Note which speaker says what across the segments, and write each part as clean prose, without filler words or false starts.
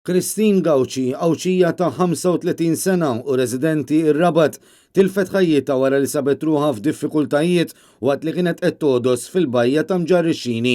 Speaker 1: Christine Gauci, Għawdxija ta' 35 sena u residenti r-Rabat, tilfet ħajjitha wara li sabet ruħha f'diffikultajiet waqt li kienet qed togħdos fil-bajja ta' Mġarr ix-Xini.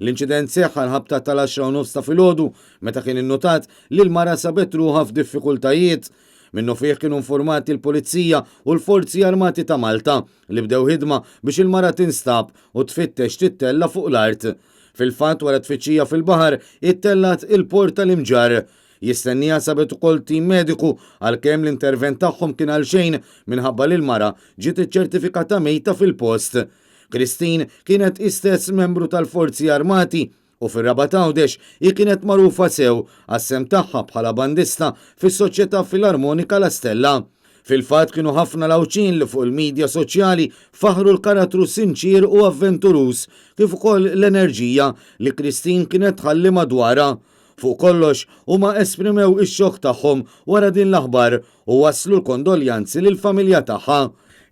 Speaker 1: L-inċident seħħ għall-ħabta tal-għaxra u nofs ta' filgħodu meta kien innutat li l-mara sabet ruħha f'diffikultajiet. Minnufih kienu informati l-Pulizija u l-Forzi Armati ta' Malta li bdew ħidma biex il-mara tinstab u tfittex tittella' fuq l-art. Fil-fatt wara tfittxija fil-baħar ittellgħet il-port tal-Imġarr. Jistenniha sabet ukoll tim mediku għalkemm l-intervent tagħhom kien għalxejn minħabba li l-mara ġiet iċċertifikata mejta fil-post. Christine kienet hi stess membru tal-Forzi Armati u fir-Rabat Għawdex hi kienet magħrufa sew għas-sehem tagħha bħala bandista fis-Soċjetà Filarmonika La Stella. Fil-fatt kienu ħafna l-Għawdxin li fuq il-midja soċjali faħħru l-karattru sinċier u avventuruż kif ukoll l-enerġija li Christine kienet tħalli madwarha. Fuq kollox, huma esprimew ix-xokk tagħhom wara din l-aħbar u wasslu l-kondoljanzi lill-familja tagħha.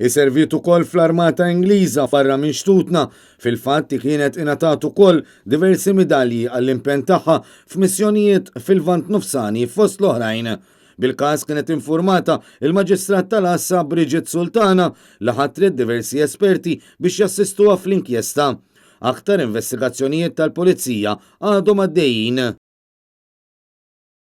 Speaker 1: Hi serviet ukoll fl-Armata Ingliża barra minn xtutna. Fil-fatt hi kienet ingħatat ukoll diversi midalji għall-impenn tagħha f'missjonijiet fil-Lvant Nofsani fost l-oħrajn. Bil-każ kienet infurmata il-Maġistrat tal-Għassa Bridget Sultana li ħatret diversi esperti biex jassistuha fl-inkjesta. Aktar investigazzjonijiet tal-Pulizija għadhom għaddejjin.